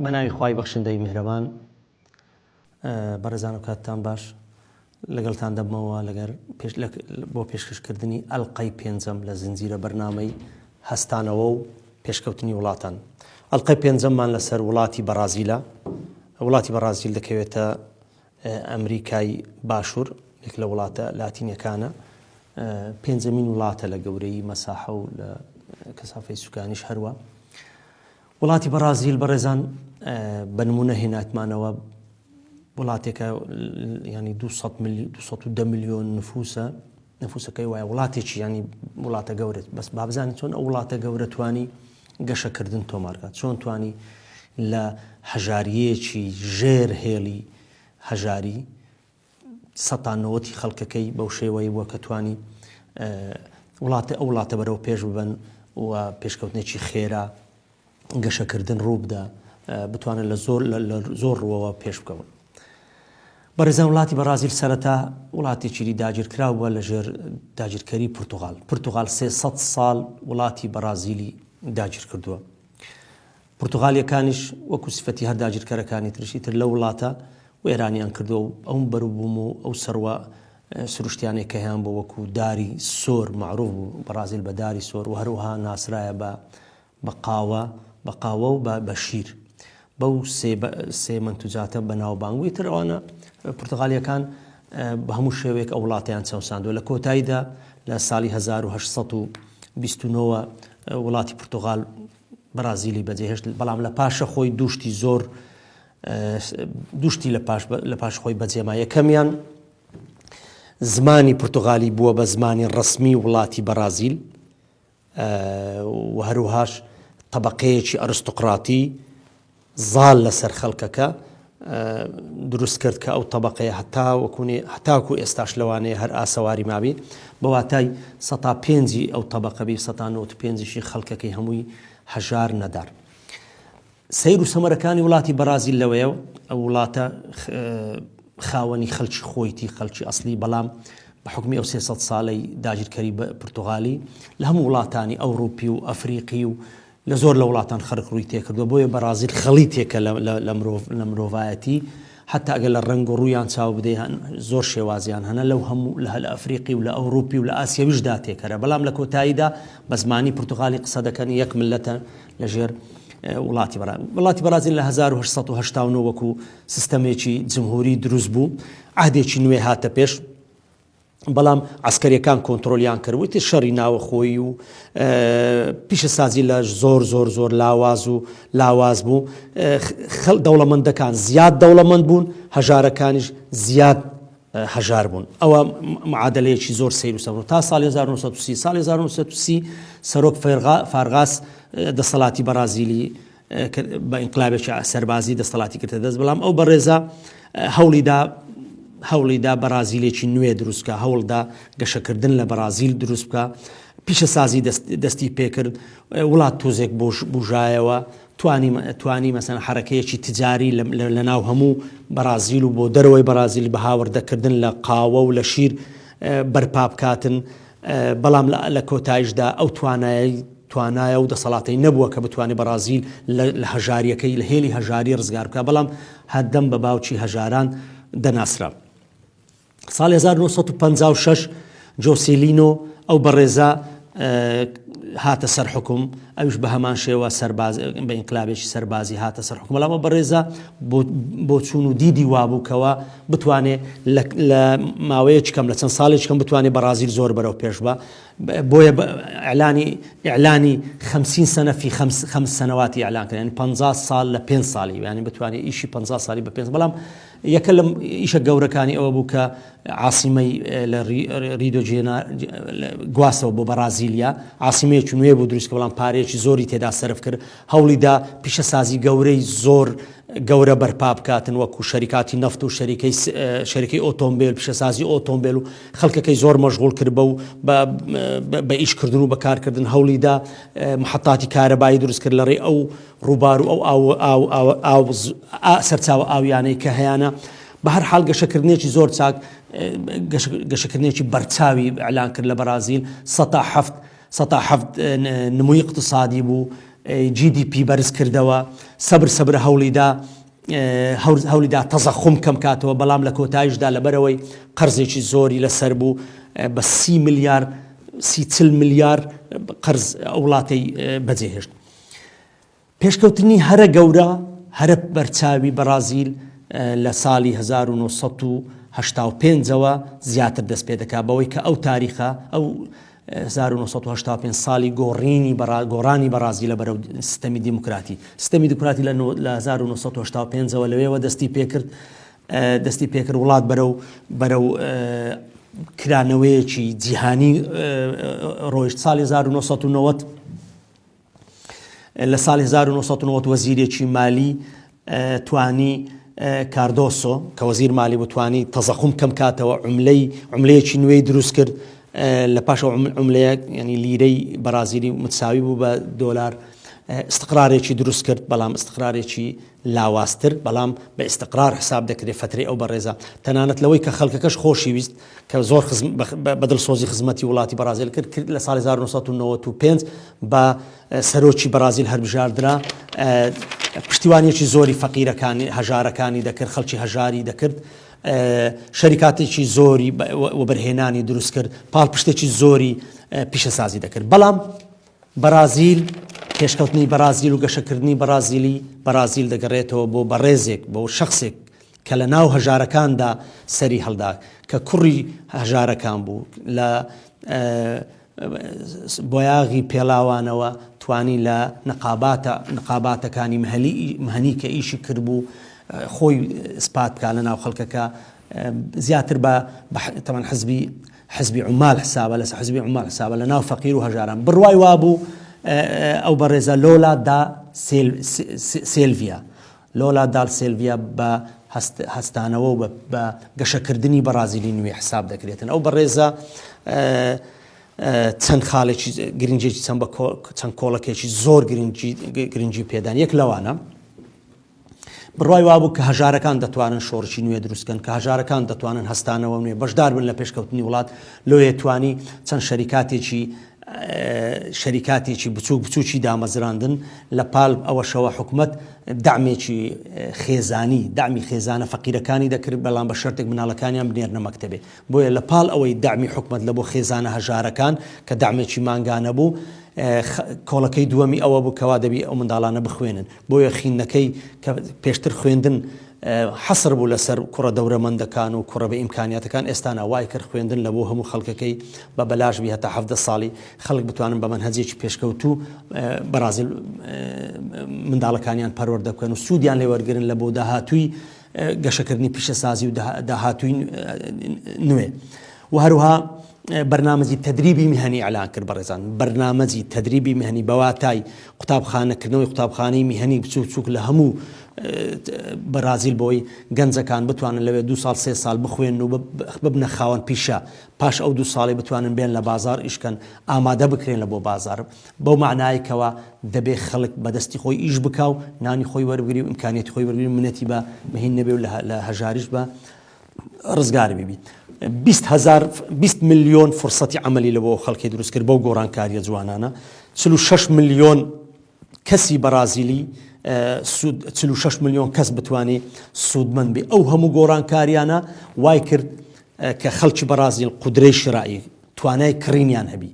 بەناوی خوای بەخشندەی میهرەبان بەڕێزان و کاتتان باش لەگەڵتان دەبمەوە لەگەر بۆ پێشکەشکردنی ئەلقەی پێنجەم لە زنجیرە بەرنامەی هەستانەوە و پێشکەوتنی وڵاتان ئەلقەی پێنجەممان لەسەر وڵاتی بەڕازیلە وڵاتی بەڕازیل دەکەوێتە ئەمریکای باشوور یەک لە وڵاتە لاتینیەکانە پێنجەمین وڵاتە لە گەورەی مەساحە و لە کەسافەی سوکانیش هەروە وڵاتی بەڕازیل بەڕێزان بە نمونە هێناتمانەوە وڵاتێکە ینی 210 میلیۆن نفوسە نفوسەکەی وایە وڵاتێکی ینی وڵاتە گەورەت بەس بابزانانی چۆن ئەو وڵاتە گەورە توانی گەشەکردن تۆمارکات چۆن توانی لە هەژاریەکی ژێر هێڵی هەژاری سەتا نەوەتی خەڵکەکەی بەو شێوەی بووە کە توانی وڵاتە ئەو وڵاتە بەرەو پێش ببەن و پێشکەوتنێکی خێرا گەشەکردن ڕووبدا بتوانن لە زۆر لە زۆر ڕووەوە پێش بکەون. بەڕێزان وڵاتی بەڕازیل سەرەتا وڵاتێکی داگیرکراو بووە لە ژێر داگیرکەری پرتغال. پرتغال 300 ساڵ وڵاتی بەڕازیلی داگیر کردووە. پرتوغالیەکانیش وەکو سفەتی هەر داگیرکەرەکانی ترش ئیتر لەو وڵاتە وێرانیان کردووە و ئەو بەروبووم و ئەو سەروە سروشتیانەی کە هەیان بوو وەکو داری سۆر مەعروف بوو بەڕازیل بە داری سۆر و هەروەها ناسرایە بە بە قاوە بە قاوە و بە بە شیر بەو سێ سێ مەنتوجاتە بەناوبانگ بوو ئیتر ئەوانە پرتغالیەکان بە هەموو شێوەیەک ئەو وڵاتەیان چەوساندووە لە کۆتاییدا لە ساڵی 1829 وڵاتی پرتغال بەرازیلی بەجێهێشت، بەڵام لە پاشە خۆی دووشتی زۆر دووشتی لە پاش خۆی بەجێما یەکەمیان زمانی پرتغالی بووە بە زمانی ڕسمی وڵاتی بەرازیل و هەروهاش طبقەیەکی ئەرستۆقراتی زاڵ لەسەر خەڵکەکە دروست کرد کە ئەو تەبەقەیە هەتا وەکونی هەتاکو ئێستاش لەوانەیە هەر ئاسەواری مابی بە واتای سەتا پێنجی ئەو تەبەقە بی سەتا نۆت پێنجیشی خەڵکەکەی هەمووی هەژار نەدار. سەیر و سەمەرەکانی وڵاتی بەرازیل لەوەیە ئەو وڵاتە خاوەنی خەلکی خۆیتی خەلکی ئەسلی بەڵام بە حکومی ئەو 300 ساڵەی داگیرکەری پرتغالی لە هەموو وڵاتانی ئەوروپی و ئەفریقی و لە زۆر لە وڵاتان خەرک ڕووی تێکردوە بۆیە بەڕازیل خەڵیتێکە لە مرۆڤایەتی حتا ئەگەر لە ڕەنگ و ڕوویان چاو بدەی هەن زۆر شێوازیان هەنە لەو هەموو لە هەل ئەفریقی و لە ئەوروپی و لە ئاسیاویشدا تێکەرە بەڵام لە کۆتاییدا بە زمانی پرتغالی قسە دەکەن یەک ملەتە لەژێر وڵاتی بەرا وڵاتی بەرازیل لە 1889 وەکو سیستەمێکی جمهوری دروست بوو عهدێکی نوێ هاتە پێش بەڵام عەسکەریەکان کۆنترۆلیان کرد وتی شەڕی ناوەخۆیی و پیشەسازی لە زۆر زۆر زۆر لاواز و لاواز بوو خەڵ دەوڵەمەندەکان زیاد دەوڵەمەند بوون هەژارەکانیش زیاد هەژار بوون ئەوە معادلەیەکی زۆر سەیر و سەبر تا ساڵی 1930 ساڵی 1930 سەرۆک فارغاس دەسەڵاتی بەڕازیلی بە ئینقلابێکی سەربازی دەستەڵاتی گرتە دەست بەڵام ئەو بەڕێزە هەوڵیدا هەوڵیدا بەرازیلێکی نوێ دروستکە هەوڵدا گەشەکردن لە بەرازیل دروست بکە پیشەسازی دەستی پێکرد وڵات تۆزێک بۆش بژایەوە توانی توانی مەسەن حرەکەیەکی تجاری لە ناو هەموو بەرازیل و بۆ دەرەوەی بەرازیل بە هاوردەکردن لە قاوە و لە شیر بەرپا بکاتن بەڵام لە کۆتایشدا ئەو توانایەی توانایە و دەسەڵاتەی نەبووە کە بتوانێت بەڕازیل لە هەژاریەکەی لە هێلی هەژاری ڕزگار بکات بەڵام هەردەم بە باوکی هەژاران دەناسرا. ساڵی 1956 جۆسیلینۆ ئەو بەڕێزە هاتە سەر حکوم ئەوش بە هەمان شێوە سەرباز بە ئینقلابێکی سەربازی هاتە سەر حکوم بەڵام ئەو بەڕێزە بۆچوون و دیدی وابوو کەوا بتوانێ لە ماوەیەکی کەم لە چەند ساڵێکی کەم بتوانێ بەڕازیل زۆر بەرەو پێش بە بۆیە ئیعلانی ئیعلانی 50 سنە فی خمس خمس سنواتی ئیعلان کرد یعنی 50 ساڵ لە پێنج ساڵی یعنی بتوانێ ئیشی 50 ساڵی بە پێنج بەڵام یەکە لە ئیشە گەورەکانی ئەوە بوو کە عاسیمەی لە ریدۆ گواستەوە بۆ بەڕازیلیا عاسیمەیەکی نوێ بوو دروست بەڵام پارەیەکی زۆری تێدا سەرف کرد هەوڵی دا پیشەسازی گەورەی زۆر گەورە بەرپا بکاتن وەکو شەریکاتی نەفت و شەریکەی شەریکەی ئۆتۆمبیل پیشەسازی ئۆتۆمبیل و خەڵکەکەی زۆر مەشغوڵ کرد بە و بە ئیشکردن و بەکارکردن هەوڵی دا محەتاتی کارەبایی دروست کرد لە ڕێی ئەو ڕووبار و ئەو ئاو ئاو ئاو ئاو سەرچاوە ئاویانەی کە هەیانە بە هەر حاڵ گەشەکردنێکی زۆر چاک گەشەکردنێکی بەرچاوی ئەلان کرد لە بەرازیل سەتا هەفت سەتا هەفت نموی اقتصادی بوو. GDP بەرز کردەوە، سەبر سەبرە هەوڵیدا هەوڵیدا تەزەخوم کەم کاتەوە، بەڵام لە کۆتایشدا لەبەرئەوەی قەرزێکی زۆری لەسەر بوو بە 30 ملیار سی چل ملیار قەرز ئەو وڵاتەی بەجێهێشت. پێشکەوتنی هەرە گەورە هەرە بەرچاوی بەڕازیل لە ساڵی 1985 ەوە زیاتر دەست پێ دەکات بەوەی کە ئەو تاریخە ئەو 1985 ساڵی گۆڕینی گۆڕانی بەڕازیلە بەرەو سیستەمی دیموکراتی سیستەمی دیموکراتی لە 1985 ەوە لەوێوە دەستی پێکرد دەستی پێکرد وڵات بەرەو بەرەو کرانەوەیەکی جیهانی ڕۆیشت ساڵی 1990 لە ساڵی 1990 وەزیرێکی مالی توانی کاردۆسۆ کە وەزیر مالی بوو توانی تەزەخوم کەم کاتەوە عملەی عملەیەکی نوێی دروست کرد لە پاش عملەیە ینی لیرەی بەرازیلی متساوی بوو بە دۆلار استقرارێکی دروست کرد بەڵام استقرارێکی لاوازتر بەڵام بە استقرار حساب دەکرێت فترەی ئەو بەڕێزە تەنانەت لەوەی کە خەڵکەکەش خۆشی ویست کە زۆر بە دڵسۆزی خزمەتی وڵاتی بەڕازیل کرد کرد لە ساڵی 1995 بە سەرۆکی بەڕازیل هەربژاردرا پشتیوانیەکی زۆری فەقیرەکانی هەژارەکانی دەکرد خەڵکی هەژاری دەکرد شەریکاتێکی زۆری وەبەرهێنانی دروست کرد پاڵپشتێکی زۆری پیشەسازی دەکرد بەڵام بەرازیل، پێشکەوتنی بەرازیل و گەشەکردنی بەرازیلی بەرازیل دەگەڕێتەوە بۆ بەڕێزێک، بۆ شەخسێک کە لە ناو هەژارەکاندا سەری هەڵدا، کە کوڕی هەژارەکان بوو، لە بۆیاغی پێڵاوانەوە توانی لە نقاباتە نقاباتەکانی مهەنی کە ئیشی کردبوو خۆی ئیسپات بکا لە ناو خەڵکەکە زیاتر بە تەمان حزبی حزبی عومال حسابە لەسەر حزبی عومال حسابە لە ناو فەقیر و هەژاران بڕوای وابوو ئەو بەڕێزە لۆلا دا سێلڤیا لۆلا دال سێلڤیا بە هەستانەوە و بە گەشەکردنی بەڕازیلی نوێ حساب دەکرێتن ئەو بەڕێزە چەند خاڵێکی گرنگێکی چەند بە چەند کۆڵەکێکی زۆر گرنگی پێدان یەک لەوانە بڕوای وابوو کە هەژارەکان دەتوانن شۆڕشی نوێ دروست کەن، کە هەژارەکان دەتوانن هەستانەوە نوێ بەشدار بن لە پێشکەوتنی وڵات، لۆیە توانی چەند شەریکاتێکی شەریکاتێکی بچووک بچووکی دامەزراندن، لە پال ئەوەشەوە حکومەت دەعمێکی خێزانی دەعمی خێزانە فەقیرەکانی دەکرد، بەڵام بە شەرتێک مناڵەکانیان بنێرنە مەکتەبێ. بۆیە لە پاڵ ئەوەی دەعمی حکومەت لە بۆ خێزانە هەژارەکان کە دەعمێکی مانگانە بوو، کۆڵەکەی دووەمی ئەوە بوو کەوا دەبی ئەو منداڵانە بخوێنن. بۆیە خیندنەکەی کە پێشتر خوێندن حەسر بوو لەسەر کوڕە دەورەمەندەکان و کوڕە بە ئیمکانیاتەکان ئێستا نا وای کرد خوێندن لە بۆ هەموو خەڵکەکەی بە بەلاش بی هەتا 17 ساڵی خەڵک بتوانن بە مەنهەجێکی پێشکەوتوو بەرازیل منداڵەکانیان پەروەردە بکەن و سوودیان لێ وەرگرن لە بۆ داهاتووی گەشەکردنی پیشەسازی و داهاتووی نوێ و هەروها بەرنامەجی تەدریبی میهەنی ئیعلان کرد بەڕێزان بەرنامەجی تەدریبی میهەنی بە واتای قوتابخانە کردنەوەی قوتابخانەی میهەنی بچوک بچوک لە هەموو بەرازیل بۆی گەنجەکان بتوانن لەوێ دو ساڵ سێ ساڵ بخوێن و ببنە خاوەن پیشە پاش ئەو دو ساڵی بتوانن بێن لە بازار ئیشکەن ئامادە بکرێن لە بۆ بازار بەو معنای کەوا دەبێ خەڵک بەدەستی خۆی ئیش بکا و نانی خۆی وەربگری و ئیمکانیەتی خۆی وەربگری منەتی بە مهین نەبێ و لە هەژاریش بە ڕزگار ببی 20 هزار 20 ملیۆن فرسەتی عملی لە بۆ خەڵکی دروست کرد بەو گۆڕانکاریە جوانانە 46 ملیۆن کەسی بەرازیلی سود 46 ملیۆن کەس بتوانێ سوودمەند بێ ئەو هەموو گۆڕانکاریانە وای کرد کە خەڵکی بەرازیل قودرەی شرایی توانای کڕینیان هەبی.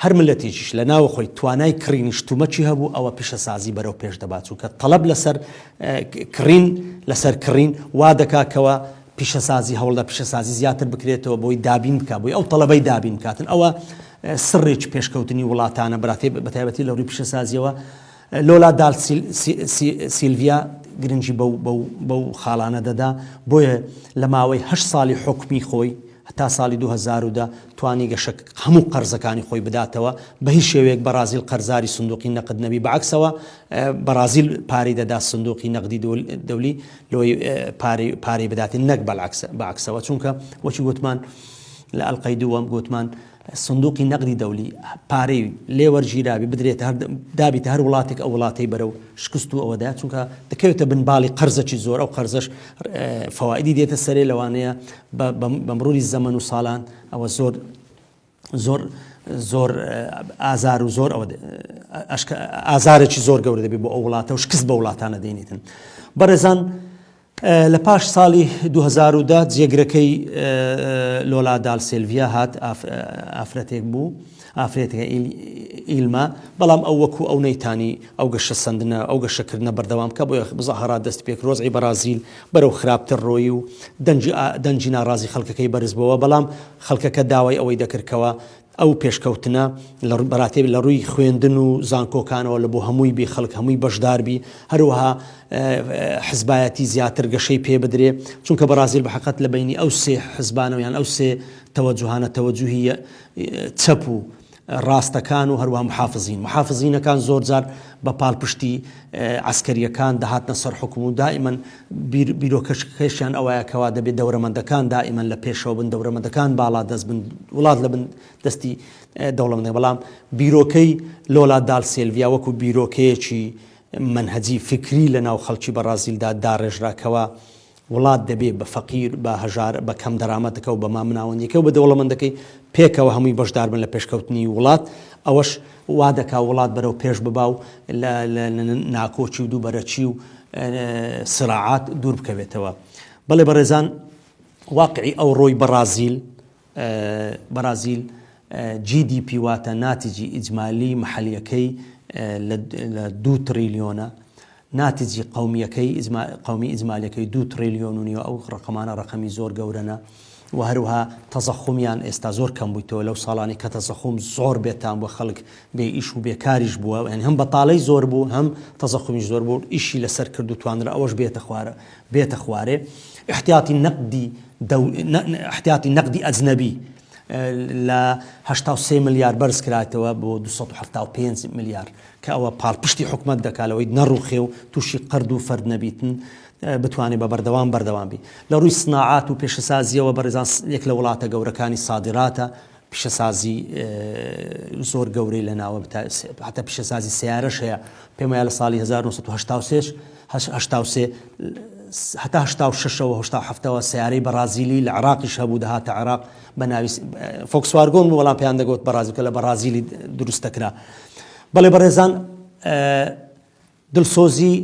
هەر مللەتێکیش لە ناوە خۆی توانای کڕینی شتومەکی هەبوو ئەوە پیشەسازی بەرەو پێش دەبا چونکە تەڵەب لەسەر کڕین لەسەر کڕین وا دەکا کەوا پیشەسازی هەوڵدا پیشەسازی زیاتر بکرێتەوە بۆی دابین بکا بۆی ئەو تەڵەبەی دابین بکاتن ئەوە سڕێکی پێشکەوتنی وڵاتانە براتی بەتایبەتی لە ڕووی پیشەسازیەوە لۆلا دال سیلڤیا گرنگی بەو خاڵانە دەدا بۆیە لە ماوەی هەشت ساڵی حوکمی خۆی هەتا ساڵی 2010 توانی گەشە هەموو قەرزەکانی خۆی بداتەوە، بە هیچ شێوەیەک بەڕازیل قەرزاری سندوقی نەقد نەبی، بەعەکسەوە بەڕازیل پارەی دەدا سندوقی نەقدی دەولی لۆی پارەی بداتێ نەک بەعەکسەوە، چونکە وەکی گوتمان لە ئەلقەی دووەم گوتمان سندوقی نەقدی دەولی پارەی لێ وەرگیرابی بدرێتە هەر دابیتە هەر وڵاتێک ئەو وڵاتەی بەرەو شکست و ئەوەدا چونکە دەکەوێتە بن باڵی قەرزەکی زۆر ئەو قەرزەش فەوائیدی دێتە سەرێ لەوانەیە بە مروری زەمەن و ساڵان ئەوە زۆر زۆر زۆر ئازار و زۆر ئەوە ئازارێکی زۆر گەورە دەبێت بۆ ئەو وڵاتە و شکست بە وڵاتانە دێنیتن. بەڕێزان لە پاش ساڵی 2010 جێگرەکەی لۆلا دال سێلڤیا هات ئافرەتێک بوو ئافرەتەکە ئیلما بەڵام ئەو وەکو ئەو نەیتانی ئەو گەشە سندنە ئەو گەشەکردنە بەردەوام کە بۆیە مزاهرات دەست پێک ڕۆزعی بەرازیل بەرەو خراپتر ڕۆیی و دەنگی دەنگی ناڕازی خەڵکەکەی بەرز بۆوە بەڵام خەڵکەکە داوای ئەوەی دەکرد کەوا ئەو پێشکەوتنە لە بەراتێ لە ڕووی خوێندن و زانکۆکانەوە لە بۆ هەمووی بی خەڵک هەمووی بەشدار بی هەروەها حزبایەتی زیاتر گەشەی پێ بدرێ چونکە بەڕازیل بە حقت لە بینی ئەو سێ حزبانەوە یان ئەو سێ تەوەجوهانە تەوەجوهی چەپ و ڕاستەکان و هەروەها محافزین. محافزینەکان زۆر جار بە پاڵپشتی عەسکەرییەکان دەهاتنە سەر حوکم و دائیمەن بیرۆکەشکەشیان ئەوایە کەوا دەبێت دەورەمەندەکان دائیمەن لە پێشەوە بن، دەورەمەندەکان باڵا دەست بن، وڵات لە بن دەستی دەوڵەمەندەکان. بەڵام بیرۆکەی لۆلا دال سێلڤیا وەکو بیرۆکەیەکی مەنهەجی فیکری لە ناو خەڵکی بەڕازیلدا داڕێژرا کەوا وڵات دەبێ بە فەقیر، بە هەژار، بە کەم دەرامەتەکە و بە مامناوەندیەکە و بە دەوڵەمەندەکەی پێکەوە هەمووی بەشدار بن لە پێشکەوتنی وڵات، ئەوەش وا دەکا وڵات بەرەو پێش ببا و لە ناکۆکی و دووبەرەکی و سراعات دوور بکەوێتەوە. بەڵێ بەڕێزان واقعی ئەوڕۆی بەڕازیل بەرازیل GDP واتە ناتیجی ئیجمالی محەلیەکەی لە دوو تڕیلیۆنە، ناتیجی قەومیەکەی قەومی ئیجمالیەکەی دوو تڕیلیۆن و نیوە، ئەو ڕەقەمانە ڕەقەمی زۆر گەورەنە و هەروەها تەزەخومیان ئێستا زۆر کەم بوویتەوە لەو ساڵانی کە تەزەخوم زۆر بێتام بووە خەڵک بێ ئیش و بێکاریش بووە یانی هەم بەتاڵەی زۆر بوو هەم تەزەخومیش زۆر بوو ئیشی لەسەر کرد و توانرا ئەوەش بێتە خوارە بێتە خوارێ احتیاطی نقدی احتیاطی نقدی ئەجنەبی لە 83 ملیار بەرز کرایتەوە بۆ 275 ملیار کە ئەوە پاڵپشتی حکومەت دەکات لەوەی نەڕوخێ و تووشی قەرد و فەرد نەبیتن بتوانێت بە بەردەوام بەردەوام بی لە ڕووی سناعات و پێشەسازیەوە بەڕێزان یەک لە وڵاتە گەورەکانی سادراتە پیشەسازی زۆر گەورەی لە ناوە هەتا پیشەسازی سیارەش هەیە پێم وایە لە ساڵی 1983 83 هەتا 86ەوە 87ەوە سیارەی بەڕازیلی لە عراقیش هەبوو دەهاتە عراق بە ناوی فۆکسوارگۆن بوو بەڵام پێیان دەگوت بەڕازیل کە لە بەڕازیلی دروست دەکرا بەڵێ بەڕێزان دڵسۆزی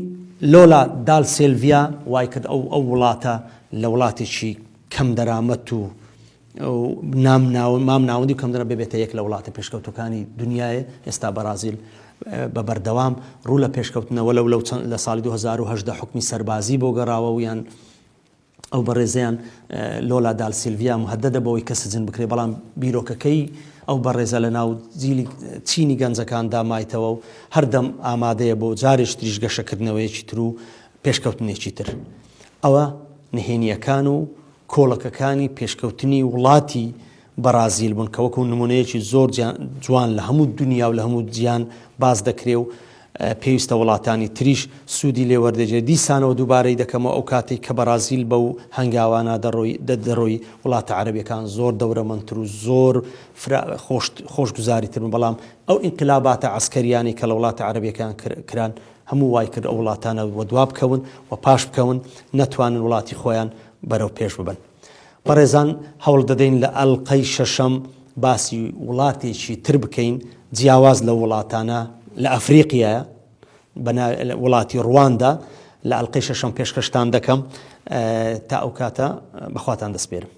لۆلا دال سێلڤیا وای کرد ئەو ئەو وڵاتە لە وڵاتێکی کەم دەرامەت و مام ناوەندی و کەم دەرامەت ببێتە یەک لە وڵاتە پێشکەوتووەکانی دنیایە ئێستا بەرازیل بە بەردەوام ڕوو لە پێشکەوتنەوە لەو لەو لە ساڵی 2010 حکمی سەربازی بۆ گەڕاوە و یان ئەو بەڕێزەیان لۆلا دال سیلڤیا مهددە بەوەی کە سجن بکرێت، بەڵام بیرۆکەکەی ئەو بەڕێزە لە ناو جیلی چینی گەنجەکاندا مایتەوە و هەردەم ئامادەیە بۆ جارێکی تریش گەشەکردنەوەیەکی تر و پێشکەوتنێکی تر. ئەوە نهێنییەکان و کۆڵەکەکانی پێشکەوتنی وڵاتی بەڕازیل بوون کە وەکو نمونەیەکی زۆر جوان لە هەموو دنیا و لە هەموو جیان باس دەکرێ و پێویستە وڵاتانی تریش سوودی لێ وەردەگرێت دیسانەوە دووبارەی دەکەمەوە ئەو کاتەی کە بەڕازیل بەو هەنگاوانە دەڕۆی دەڕۆی وڵاتە عەرەبیەکان زۆر دەورەمەندتر و زۆر خۆشگوزاریتر بوون بەڵام ئەو ئینقلاباتە عەسکەریانەی کە لە وڵاتە عەرەبیەکان کران هەموو وای کرد ئەو وڵاتانە وەدوا بکەون و پاش بکەون نەتوانن وڵاتی خۆیان بەرەو پێش ببەن. بەڕێزان هەوڵ دەدەین لە ئەڵقەی شەشەم باسی وڵاتێکی تر بکەین جیاواز لەو وڵاتانە لە ئەفریقیایە بە وڵاتی ڕواندا لە ئەڵقەی شەشەم پێشکەشتان دەکەم تا ئەو کاتە بەخواتان دەسپێرم.